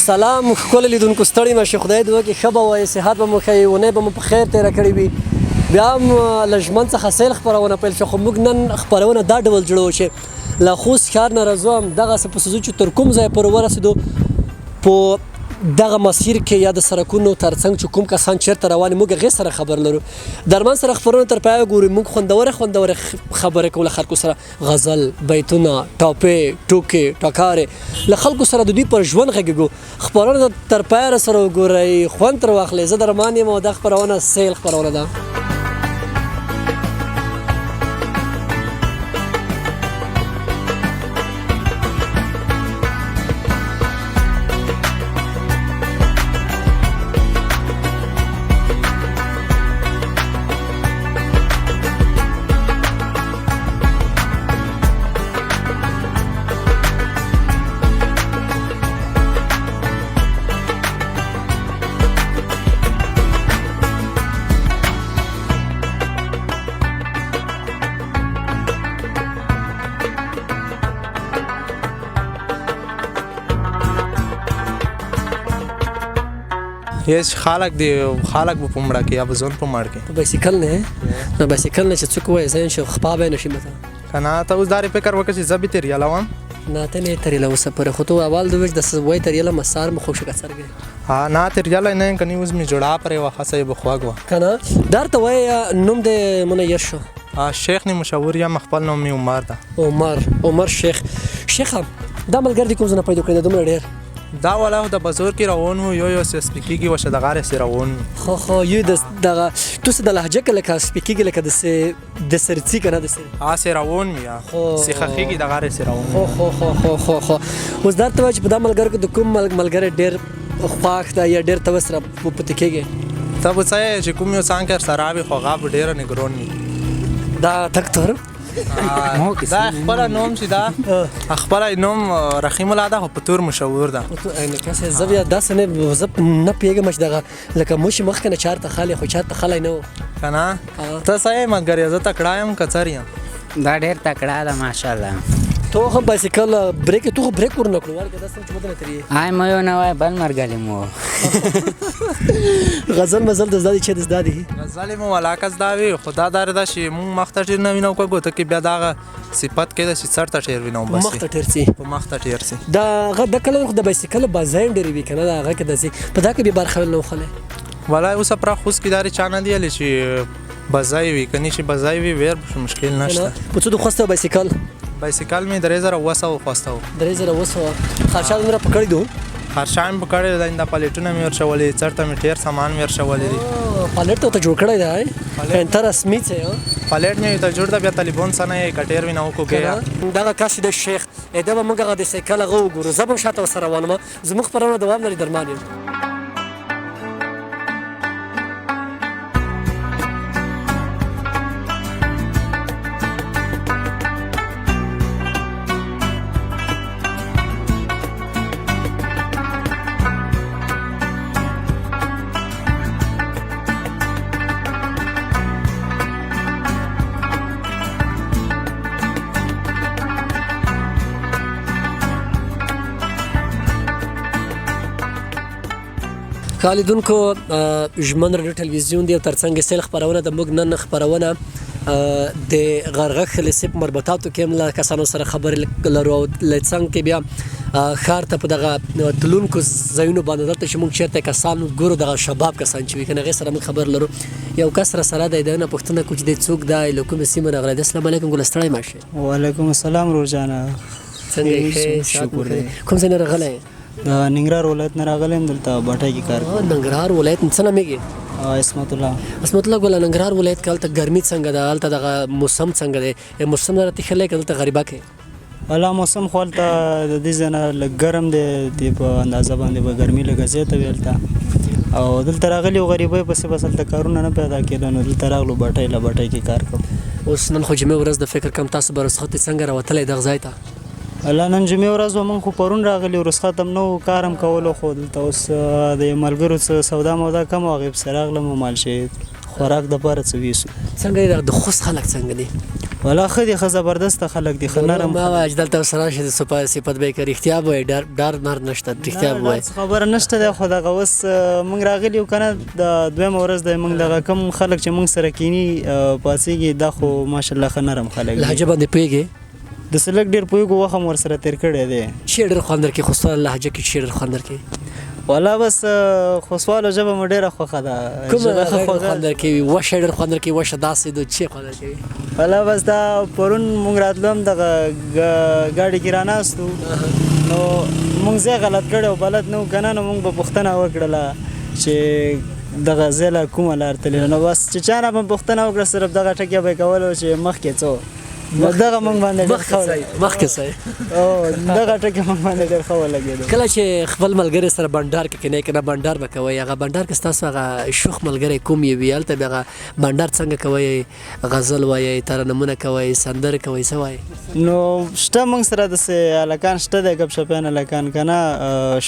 سلام ښکلي لیدونکو، ستړي مه شئ، خدای دې وکړي ښه به وئ، صحت به مو ښه وي، اونۍ به مو په خیر تېره کړې وي. بیا هم له ژمن څخه سیل خپرونه پیل شوه، خو موږ نن خپرونه دا ډول جوړوو چې له خوست ښار نه راځو، همدغسې پسې ځو چې تر کوم ځایه پورې ورسېدو. په دغه مسیر کې یا د سرکونو ترڅنګ چې کوم کسان چېرته روان دي، موږ هغې سره خبر لرو. درمان سره خپرونه تر پایه ګورو، موږ خوندورې خوندورې خبرې کوو له خلکو سره، غزل، بیتونه، ټاپې، ټوکې، ټکارې، له خلکو سره د دوی پر ژوند غږېږو. خپرونه تر پایه راسره وګورئ، خوند ترې واخلئ. زه درمان یم او دا خپرونه سیل خپرونه ده. یس خلک دی، خلک به په مړه کې یا به ځان په مړ کې. په بایسیکل نه، نه بایسیکل نه چې څوک وایي زه شي خپا به نشي مته. کنه ته اوس دارې فکر وکړه چې زه به ترې یله وم. نه، ته نه ترې له اوسه پورې، خو ته اول د وچ د وای ترې یله مسار مو خوښ کڅرګې. ها نه، ترې یله نه یم، کني اوس مې جوړا پرې وه، ښه صاحب خوږ وه. کنه درته وایي نوم دې مونږ یې شو؟ شیخ نه مشهور یم، خپل نوم مې عمر ده. عمر، عمر شیخ. شیخ دا ملګری دې کوم ځای نه پیدا کړی دومره ډېر؟ دا والا د بازار کې روان وو، یو یو څه سپیکیږي وشه د غارې سره روان وو. خو خو یو د دغه تو څه د لهجه کې لکه سپیکیږي، لکه د د سرڅي کنه د سر. ها سره روان وي، خو سخخیږي د غارې سره روان. خو خو خو خو خو خو اوس درته وایي چې په دا ملګرو کې د کوم ملګری ډېر خوښ ده یا ډېر ته سره پتې کېږي؟ ته به څه چې کوم یو څنګه سره وي، خو هغه به ډېره نګران وي. دا تکتور دا خپل نوم چې دا خپل نوم رحیم الله ده، خو په تور مشهور ده. زه بیا داسې نه، زه نه پوهېږم چې دغه لکه موش مخکې نه چارته خالی، خو چارته خالی نه و. که نه ته څه یې ملګری؟ زه تکړه یم که څر یم؟ دا ډېر تکړه ده ماشاءالله. تو هم بایسیکل بریک، تو خو بریک ورنه کړو ورکه داسې چې مدنه ترې. آی مې یو نه وای بل مرګلی مو. غزل مزل د زده دي چې د زده دي؟ غزلې مو ولاکه زده وي، خو دا دارې ده چې مونږ مخته ټیر نه وینو، که ګوته کې بیا دغه صفت کې ده چې څرته ټیر وینو، بس مخته ټیر سي، په مخته ټیر سي. دا هغه د کله د بایسیکل بازار ډېرې وي که نه، دا هغه کې داسې په دا کې بې برخه نه وخلې؟ ولا اوس پر خوست کې دارې چا نه دی چې بازای وي، کني چې بازای وي ویر مشکل نشته. په څه د خوسته بایسیکل؟ بایسیکل مې 3700 خوسته و. 3700 خرچه دومره په کړی دو؟ خرچه مې په کړی ده، دا پلیټونه مې ورشولې، چرته مې ډېر سامان مې ورشولې دي. پلیټ ته جوړ کړی دی انتر رسمي څه؟ پلیټ مې ته جوړ ده، بیا طالبان څه نه یې کټیر وینه وکړو. دغه کس د شیخ دا به موږ هغه د سایکل هغه وګورو. زه به هم شاته ورسره روان یم. زموږ خپرونه دوام لري، درمان یم. لیدونکو، ژمن راډیو ټلویزیون دی او ترڅنګ سیل خپرونه د موږ نن خپرونه د غرغښت لیسې په مربوطاتو کې هم له کسانو سره خبرې لرو، او له څنګ کې بیا ښار ته په دغه تلونکو ځایونو باندې دلته چې موږ چېرته کسان ګورو، دغه شباب کسان چې وي که نه، هغې سره موږ خبر لرو. یو کس را سره دی، دی نه پوښتنه کوو چې دی څوک دی، له کومې سیمې راغلی دی. السلام علیکم ګله، ستړی مه شئ. وعلیکم السلام ورور جانه. څنګه یې؟ ښه، شکر دی. کوم ځای نه راغلی؟ د ننګرهار ولایت نه راغلی یم، دلته بټۍ کې کار کوم. ننګرهار ولایت څه نومېږي؟ عصمت الله. عصمت الله ګله، ننګرهار ولایت کې هلته ګرمي څنګه ده؟ هلته دغه موسم څنګه دی؟ موسم راته ښه لګي دلته غریبه کې؟ والا موسم خو هلته د دې ځای نه لږ ګرم دی، دې په اندازه باندې به ګرمي لږه زیاته وي هلته، او دلته راغلي یو غریبۍ پسې بس هلته کارونه نه پیدا کېده، نو دلته راغلو بټۍ له بټۍ کې کار کوو. اوس نن خو جمعې ورځ ده، فکر کوم تاسو به رخصت څنګه راوتلی دغه ځای ته؟ الله نن جمعې ورځ وه، موږ خو پرون راغلي، رخصت هم نه و، کار هم کولو، خو دلته اوس د ملګرو څه سودا مودا کمه وه، هغې پسې راغلم او مال چې خوراک دپاره څه ویسو. څنګه دی د خوست خلک څنګه دي؟ ولا ښه دي، ښه زبردسته خلک دي، ښه نرم. ما وایه چې دلته ورسره راشې د صفت به یې کوې، رښتیا به وایې، ډار ډار مار نشته، رښتیا به وایې. څه خبره نشته دی، خو دغه اوس موږ راغلي یو که نه، د دویمه ورځ دی، موږ دغه کوم خلک چې موږ سره کیني پاڅېږي، دا خو ماشاءالله ښه نرم خلک دي. لهجه باندې پوهېږې؟ د څه لږ ډېر پوهېږو، وخت هم ورسره تېر کړی دی. چی ډېر خوند درکوي خوستوالو لهجه کې چی ډېر خوند درکوي؟ والا بس خوستوالو ژبه مو ډېره خوښه ده. کومه ډېر خوند درکوي؟ وشه ډېر خوند درکوي، وشه داسې ده چی خوند درکوي؟ والا بس دا پرون مونږ راتلو هم دغه ګاډي کې راناستو، نو مونږ ځای غلط کړی او بلد نه وو که نه، نو مونږ به پوښتنه وکړله چې دغه ځای له کومه لار تللی، نو بس چې چا نه به پوښتنه وکړه صرف دغه ټکی به یې کولو چې مخکې څو، نو دغه مونږ باندې ډېر ښه مخکې څه، دغه ټکی مونږ باندې ډېر ښه ولګېدو. کله چې خپل ملګری سره بنډار کې کښېنئ که نه، بنډار به کوئ، هغه بنډار کې ستاسو هغه شوخ ملګری کوم یې وي، هلته بیا هغه بنډار څنګه کوئ؟ غزل وایئ، ترنمونه کوئ، سندرې کوئ، څه وایئ؟ نو شته مونږ سره داسې هلکان شته دی، ګپ شپیان هلکان که نه،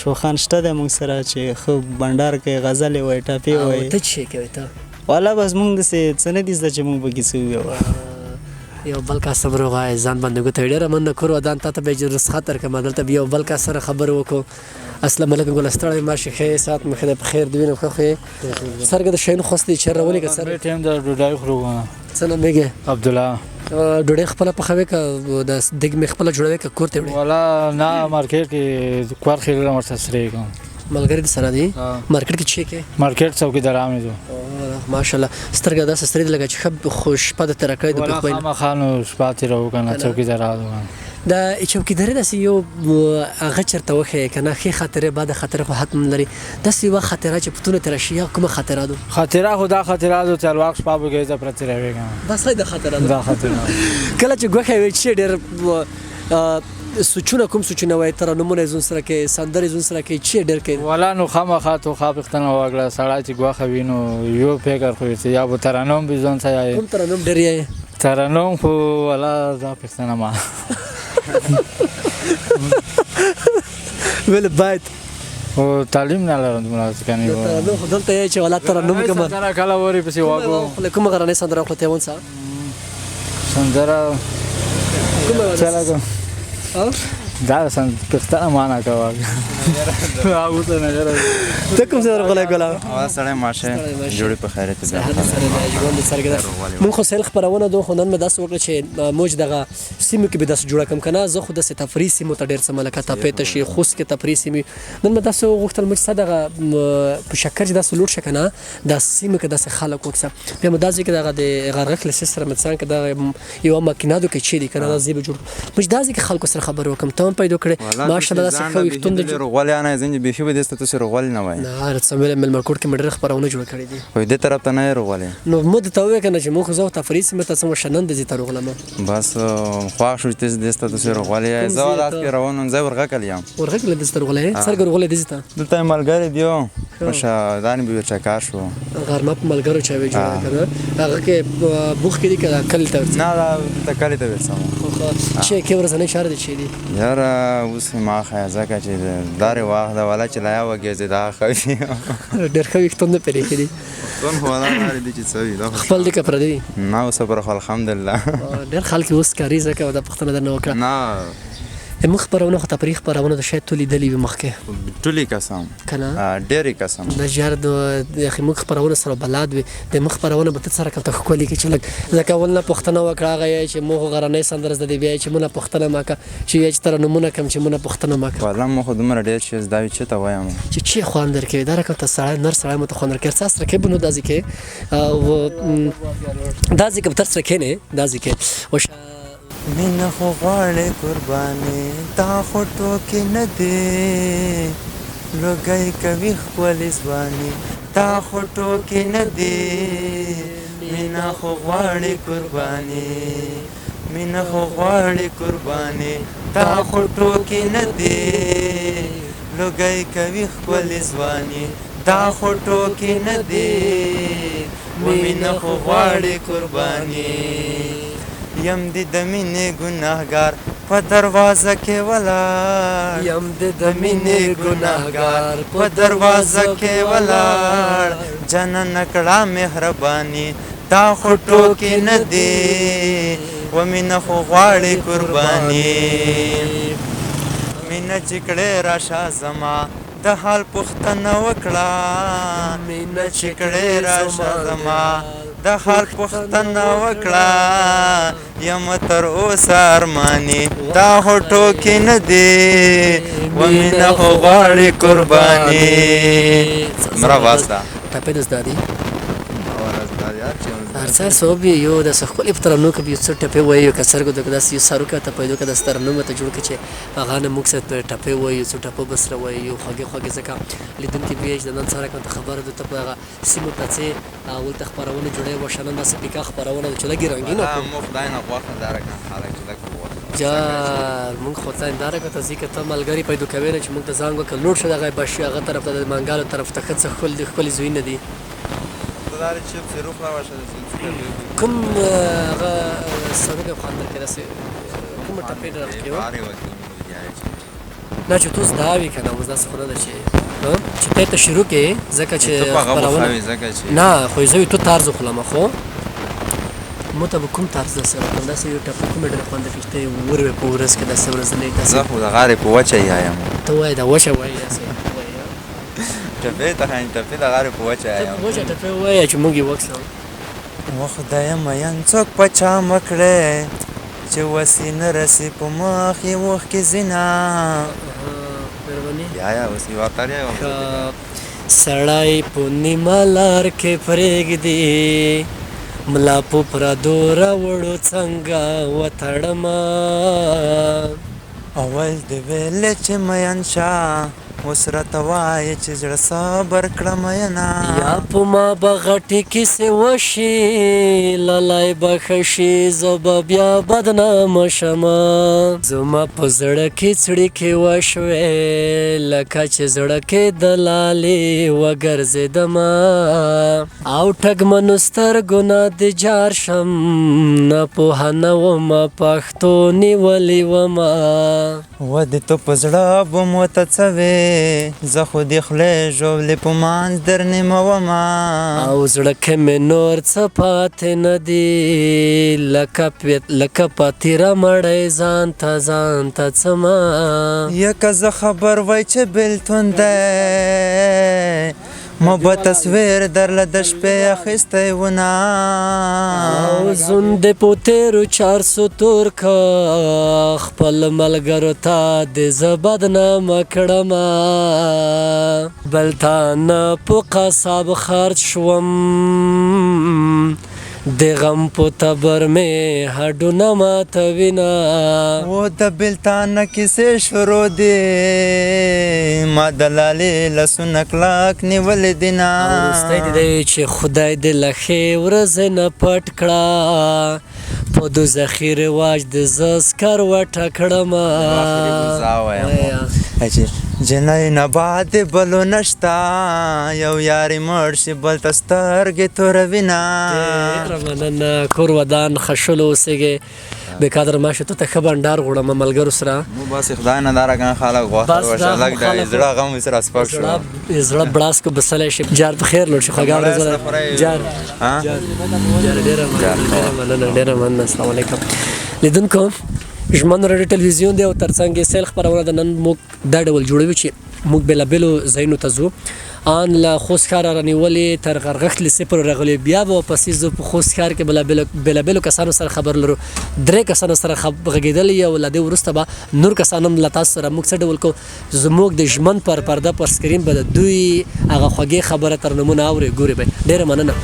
شوخان شته دی مونږ سره چې ښه بنډار کوي، غزلې وایي، ټاپې وایي. ته څه شی کوې ته؟ والا بس مونږ داسې څه نه دي زده چې مونږ پکې څه ووایو. یو بل کس هم روغه ځان باندې ګوته. ډېره مننه، کور ودان، تا ته به یې رخصت درکړم، دلته به یو بل کس سره خبرې وکړو. السلام علیکم ګله، ستړی مه شې، ښه یې؟ ساعت مو ښه دی؟ په خیر دې وینم، ښه خو یې؟ څرګه د شیانو خوست دی چېرې راولي که څرګه؟ ټیم د ډوډۍ خورو. څه نومېږې؟ عبدالله. ډوډۍ خپله پخوې که د دیګ مې خپله جوړوې که کور ته وړې؟ والا نه، مارکیټ کې کور خېرله ورته سرې کوم. ملګري دې سره دي؟ مارکیټ کې چی کې؟ مارکیټ څوکیداران دي. ماشاءالله، سترګه داسې سترې دي لکه چې ښه خو شپه د تېره کړې ده. ولا خامخا نو شپه تېروو که نه، څوکیداران. د چوکیداري داسې یو هغه چېرته وښیې که نه، ښې خاطرې بده خاطره خو حتما لري، داسې یوه خاطره چې په تونه تېره شي، یا کومه خاطره ده؟ خاطره خو دا خاطره ده چې هر وخت شپه به ګرځه پرې تېروې که نه. بس دا خاطره ده. دا خاطره. کله چې ګوښی وې چې ډېر سوچونه، کوم سوچونه وای، ترنمونه یې ځون سره کوي، سندرې ځون سره کوي، چې ډېر کوي؟ والا نو خامخا تو ښه پوښتنه وکړه، سړی چې ګوښه وي نو یو فکر خو یې یا به ترنم به ځون سره. کوم ترنم ډېر یې؟ ترنم خو والا دا پوښتنه ما ویل باید خو تعلیم نه لرم دومره ځکه نه. ترنم خو دلته یې چې والا ترنم کومه سندره کله ورې پسې واګو؟ کومه غرنۍ سندره خو ته ونسه؟ سندره کومه چلا دا سن پښتنه معنا کوه. ته کوم ځای ورغلی ګله؟ سړی ماشه جوړې په خیرت بیا ژوند څرګنده. مونږ خو سیل خپرونه ده، خو نن مې داسې وکړه چې موږ دغه سیمو کې به داسې جوړه کړم که نه، زه خو داسې تفریح سیمو ته ډېر څه لکه تپې ته شي، خوست کې تفریح سیمې. نن مې داسې وغوښتل موږ څه دغه په شکر چې داسې لوټ شه که نه، دا سیمه کې داسې خلک وکړه. بیا مې دا ځای کې دغه د غرغښت له سره مې څنګه دغه یوه مکینه ده کې چې دي که نه، دا ځای به جوړ موږ دا ځای کې خلکو سره خبرې وکړم. ته هم پیدا کړې ماشاءالله داسې ښه ویښتون د روغوالي نه ځینې بیخي به دې ته روغوالي نه وای. نه څه مې مېلمه کوټ کې مې ډېره خپرونه جوړه کړې دي. خو دې طرف ته نه روغوالي. نو مو ته ووایه که نه چې مونږ خو زه تفریح سیمې ته څه شنن د ځای ته روغلم. بس خوښ شو چې دې ته تاسو روغوالي. زه لاس کې روان یم، زه ورغکل یم. ورغکل دې ته روغلی؟ څرګه روغلی دې ته؟ دلته ملګری دی مشه ځان به چکار شو. غرمه په ملګرو چا وی جوړه کنه، هغه کې بوخ کې دي که کلي ته ورځم؟ نه دا دلته کلي ته ورځم. چې کې ورځنۍ چاره دي چې دي؟ یاره اوس ما ښه ځکه چې دارې وخت ده والا چې لا وګرځي دا ښه وي. ډېر ښه ویښتون نه پرېښي دي. ویښتون خو والا لارې دي چې څه وي خپل دي که پردي دي؟ نه اوس پر خو الحمدلله. ډېر خلک اوس کاري ځکه دا پوښتنه درنه وکړه. نه موږ خپرونه خو تفریح خپرونه ده، شاید تو لیدلې وي مخکې. ټولې قسم که نه؟ ډېرې قسم. نه یار د موږ خپرونه سره بلد وي، د موږ خپرونه به ته څه رقم ته ښکلې کړې چې لږ ځکه اول نه پوښتنه وکړه، هغه یې چې موږ غرنۍ سندره زده دي، بیا یې چې مونږ پوښتنه ما که چې یې چې ترنمونه کوم چې مونږ پوښتنه ما که. والله مو خو دومره ډېر شی زده وي چې ته وایم چې چې خوند درکوي دا رقم ته سړی نر سړی مو ته خوند درکوي. څه سره کې به نو دا ځکه دا ځکه به تر سره کښېنې دا ځکه وشه. مینه خو غواړې قرباني دا خو ټوکې نه دي، لوګی کوي ښکلې ځواني دا خو ټوکې نه دي، مینه خو غواړې قرباني، مینه خو غواړې قرباني دا خو ټوکې نه دي، لوګی کوي ښکلې ځواني دا خو ټوکې نه دي، مینه خو غواړې قرباني. یم دې د مینې ګناهګار په دروازه کې ولاړ، یم دې د مینې ګناهګار په دروازه کې ولاړ، جانانه کړه مهرباني دا خو ټوکې نه دي، ومینه خو غواړي قرباني. مینه چې کړې راشه زما د حال پوښتنه وکړه، مینه چې کړې راشه زما د حال پوښتنه وکړه، یم تر اوسه ارماني دا خو ټوکې نه دي، ومینه خو غواړي قرباني. مرا واسطه ټپې د زده دي هر څه سبب یو د ښکلې په ترنو کې یو څه ټپې وایي که څرګو د داسې یو سروکه ته پیدا که داسې ترنم ته جوړ کړي چې هغه نه موږ سره ټپې وایي، څو ټپه به سره وایي، یو خوږې خوږې، ځکه لیدونکي بیا چې د نن سره کوم ته خبره ده ته په هغه سیمو ته څې ولته خپرونه جوړوي وشه. نن داسې پیکا خپرونه ده چې لږې رنګینه کړو. موږ خدای نه غوښه داره که خلک چې لږ غوښه جار موږ خو ځان داره که ته ځي که ته ملګري پیدا کوې نه چې موږ ته ځان وکړه لوړ شو دغه بشي هغه طرف ته د منګالو طرف ته ښه څه ښکلي ښکلي ځایونه دي. کوم هغه سروکی خوند درکوي داسې کومه ټپې ډېره کوي؟ نه چې ته اوس دا وي که نه اوس داسې خو نه ده چې چې ته ته شروع کې ځکه چې خپرونه نه خو زه ته طرز وخلم خو مو ته به کوم طرز داسې راکړم داسې یو ټپه کومه ډېره خوند کوي چې ته یې وروې په ورځ کې داسې ورځنۍ داسې؟ زه خو د غارې په وچه یم. ته وایې دا وچه وایې داسې ټپې ته خاین ټپې د غارې په وچه یم. ته په وچه ټپې ووایه چې موږ یې وکړو. و خدایه مین څوک په چا مه کړې چې وسي نه رسي په مخ یې اوښکې ځینه. مهرباني. یا یا اوس یو اتر یا سړی په نیمه لار کې پرېږدي ملا په پردو راوړو څنګه وتړمه. اول دې ویلې چې مین شه اوس راته وایې چې زړه صبر کړه مینه. یا په ما به غټې کیسې وشي لالی به ښه شي زه به بیا بدنامه شمه. زما په زړه کې څړیکې وشوې لکه چې زړه کې د لالې وګرځېدمه. او ټګمنو سترګو نه دې جار شم نه پوهه نه ومه پښتو نیولې ومه. ودې ته په زړه به مو ته څه وې زه خو دې خولې ژوبلې په منځ در نیمومه. او زړه کې مې نور څه پاتې نه دي لکه په تیره مړی ځان ته ځان ته څمه. یکه زه خبر وای چې بېلتون دی مو به تصویر درله د شپې اخیستی ونه. او زوند دې په تېرو چارسو تور که خپل ملګرو ته دې زه بدنامه کړمه. بل تا نه په قصاب خرڅ شوم د غم په تبر مې هډونه ماتوینه. و د بېلتانه کیسې شروع دي ما د لالې لاسونه کلک نیولي دي نه. وروستی دې دی چې خدای دې له ښې ورځې نه پټ کړه په دوزخي رواج دې زه سکروټه کړمه. چې جنۍ نه بعد بلو نشته یو یاري مړ شي بل ته سترګې توروینه. ډېره مننه کور ودان ښه اوسېږئ بې قدر ما شو ته ښه بنډار غوړم ملګرو سره. مو بس خدای نه داره ګان خلک غوښه وشه لږ د زړه غم سره سپک شو زړه بړاس کو بسلی شي. جار په خیر لوړ شي خوږه ورځ جار جار ډېره مننه ډېره مننه. السلام علیکم لیدونکو ژمن راډیو ټلویزیون دی او ترڅنګ یې سیل خپرونه ده. نن موږ دا ډول جوړوي چې موږ بېلابېلو ځایونو ته ځو آن له خوست ښاره رانیولې تر غرغښت لیسې پورې راغلي بیا به ورپسې ځو په خوست ښار کې بېلابېلو کسانو سره خبر لرو. درې کسانو سره غږېدلی او له دې وروسته به نور کسان هم له تاسو سره موږ څه ډول کوو زموږ د ژمن پر پرده پر سکرین به د دوی هغه خوږې خبره تر نمونه اوري ګوري به. ډېره مننه.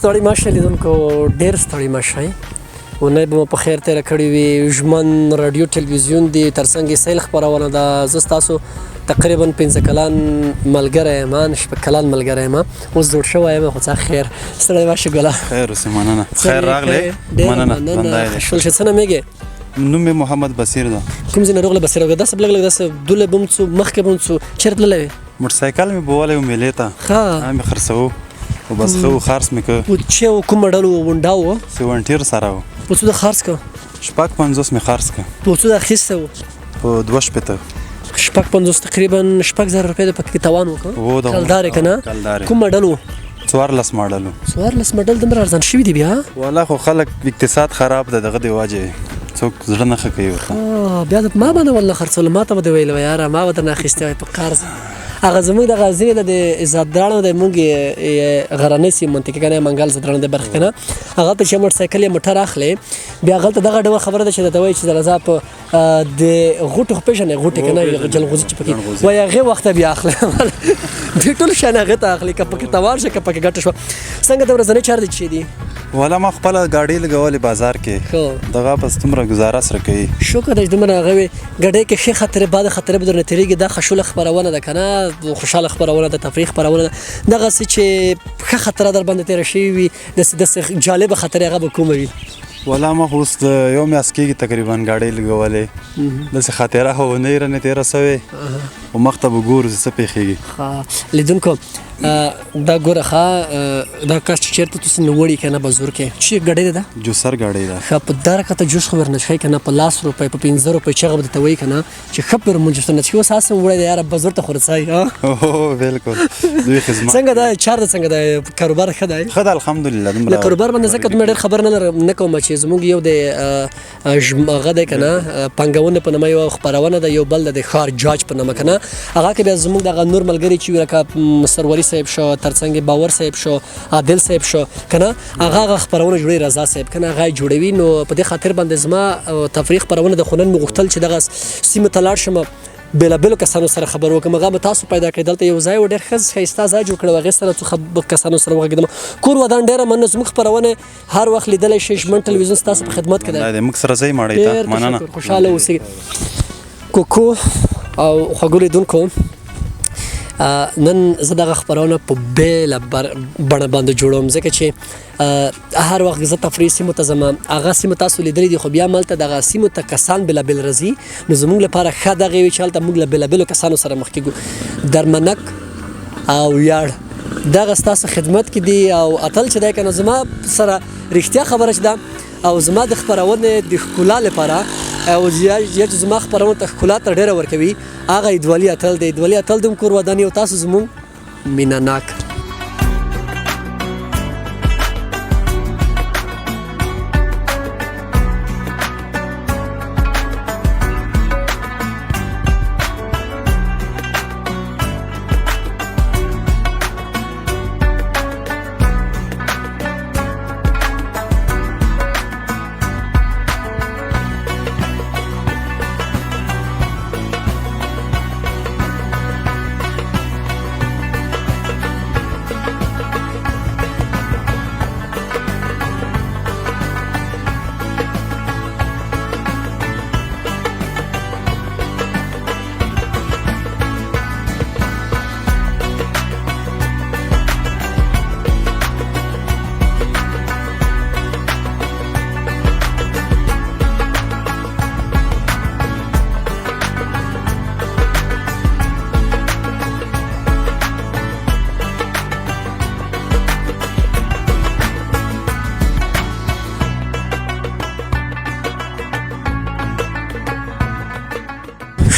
ستړي مه شئ لیدونکو، ډېر ستړي مه شئ. اونۍ به مو په خیر تېره کړې وي. ژمن راډیو ټلویزیون دی، ترڅنګ یې سیل خپرونه ده. زه ستاسو تقریبا 5 کلن ملګری یم، 6 کلن ملګری یم، اوس زوړ شوی یم، خو څه خیر. ستړی مه شې ګله. خیر اوسې، مننه. خیر راغلې، مننه. مننه. شول شې، څه نومېږې؟ نوم مې محمد بصیر ده. کوم ځای نه راغلې بصیر؟ داسې لږ لږ داسې دوله به هم څو مخکې به هم څو چېرته تللی وې؟ موټرسایکل مې بولی و میلې ته، ښه مې خرڅوو او بس ښه و، خرڅ مې کړ. و چې و کوم مډل و؟ هونډا و؟ سیونټیر سره و. په څو د خرڅ کړ؟ 56 مې خرڅ کړ. په څو د اخیستی و؟ په 62. 56 تقریبا 6000 روپۍ د پکې تاوان وکړ. کلدارې که نه؟ کوم مډل و؟ 14 ماډل و. 14 ماډل دومره ارزان شوي دي بیا؟ والا خو خلک اقتصاد خراب ده، دغه د وجې څوک زړه نه ښه کوي ورته. بیا ما به نه والله خرڅول، ما ته به دې ویلي وای یاره ما به درنه اخیستی وای په قرض. هغه زموږ دغه ځینې د ځدراڼو د موږ غرنۍ سیمه منطقه که نه، منګل ځدراڼو د برخې که نه، هغه ته چې موټرسایکل یا موټر اخلې بیا هغلته دغه ډول خبره ده چې درته وایي چې راځه په د غوټو خو پېژنې، غوټې که نه، جلغوزي چې پکې وایي هغې وخته بیا اخلې. دوی ټول شیان هغې ته اخلي، که پکې تاوان شي که پکې ګټه شوه. څنګه د ورځنۍ چارې دې چې دي؟ والا ما خپله ګاډۍ لګولې بازار کې، دغه بس دومره ګزاره سره کوي. شکر دی چې دومره هغه وي. ګاډۍ کې ښې خاطرې بده خاطرې به درنه تېرېږي. دا خشوله خپرونه ده که نه، خوشحاله خپرونه ده، تفریح خپرونه ده. دغسې چې ښه خاطره در باندې تېره شوې وي، داسې داسې جالبه خاطرې هغه به کومه وي؟ والا ما خو اوس د یو میاشت کېږي تقریبا ګاډۍ لګولې، داسې خاطره خو نه رانه تېره شوې، خو مخته به ګورو چې څه پېښېږي. ښه لیدونکو دا ګوره ښه، دا کس چې چېرته تاسو نه وړي که نه بزور کې چې ګاډۍ ده؟ جوسر ګاډۍ ده. ښه په دا رکته جوس خو ورنه څښئ که نه، په لاس روپۍ په 5 روپۍ چغه به درته وایي که نه چې ښه پر مونږ جوس نه څښي. اوس هسې وړی دی یاره بزور ته خو رسوي. هو بالکل دوی خدمت. څنګه ده چار ده، څنګه ده کاروبار؟ ښه دی؟ ښه ده الحمدلله. دومره له کاروبار باندې ځکه دومره ډېر خبر نه لرم نه کوم چې زموږ یو د هغه دی که نه پانګونه په نامه یوه خپرونه ده، یو بل ده د ښار جاج په نامه که نه، هغه کې بیا زموږ دغه نور ملګري چې وي لکه سروري صاحب شو، ترڅنګ باور صاحب شو، عادل صاحب شو که نه، هغه هغه خپرونه جوړوي، رضا صاحب که نه هغه یې جوړوي. نو په دې خاطر باندې زما تفریح خپرونه ده. خو نن مې غوښتل چې دغه سیمې ته لاړ شم، بېلابېلو کسانو سره خبرې وکړم. هغه به تاسو پیدا کړئ. دلته یو ځای و ډېر ښه ښایسته ځای جوړ کړی و، هغې سره څو کسانو سره وغږېدم. کور ودان ډېره مننه. زموږ خپرونه هر وخت لیدلی شئ. ژمن ټلویزیون ستاسو په خدمت کې دی. موږ سره ځئ ماړۍ ته. مننه، خوشحاله اوسئ. کوکو او خوږو لیدونکو، نن زه دغه خپرونه په بېله بڼه باندې جوړوم، ځکه چې هر وخت زه تفریح سیمو ته ځم، هغه سیمه تاسو لیدلې دي، خو بیا هم هلته دغه سیمو ته کسان بېلابېل راځي. نو زموږ لپاره ښه دغه وي چې هلته موږ له بېلابېلو کسانو سره مخ کېږو. درمنک او ویاړ دغه ستاسو خدمت کې دي. او اتل چې دی که نه، زما سره رښتیا خبره چې ده او زما د خپرونې د ښکلا لپاره او یا چې زما خپرونو ته ښکلا تر ډېره ورکوي، هغه ایدوالي اتل دی. ایدوالي اتل د کور وداني او تاسو زموږ مینه ناک.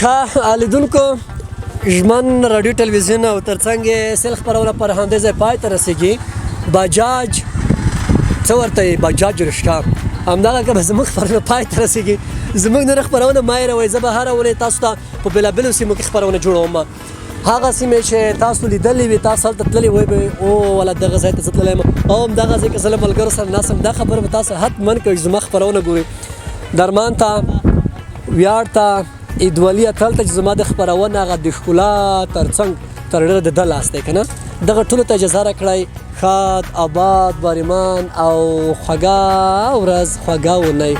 ښه لیدونکو، ژمن راډیو ټلویزیون او ترڅنګ یې سیل خپرونه پر همدې ځای پای ته رسېږي. باجاج څه ورته یې، باجاج رشکا، همدغه که به زموږ خپرونه پای ته رسېږي. زموږ نن خپرونه مه هېروئ. زه به هره اونۍ تاسو ته په بېلابېلو سیمو کې خپرونه جوړوم. هغه سیمې چې تاسو لیدلې وي، تاسو هلته تللي وئ به او ولا دغه ځای ته زه تللی یم، او همدغه ځای کې زه له ملګرو سره ناست یم. دا خبره به تاسو حتما کوئ چې زما خپرونه ګورئ. درمان ته، ویاړ ته، ایدوالي اتل ته چې زما د خپرونه هغه د ښکلا ترڅنګ تر ډېره د ده لاس دی که نه، دغه ټولو ته اجازه راکړئ. ښاد، آباد، باریمان او خوږه ورځ، خوږه اونۍ.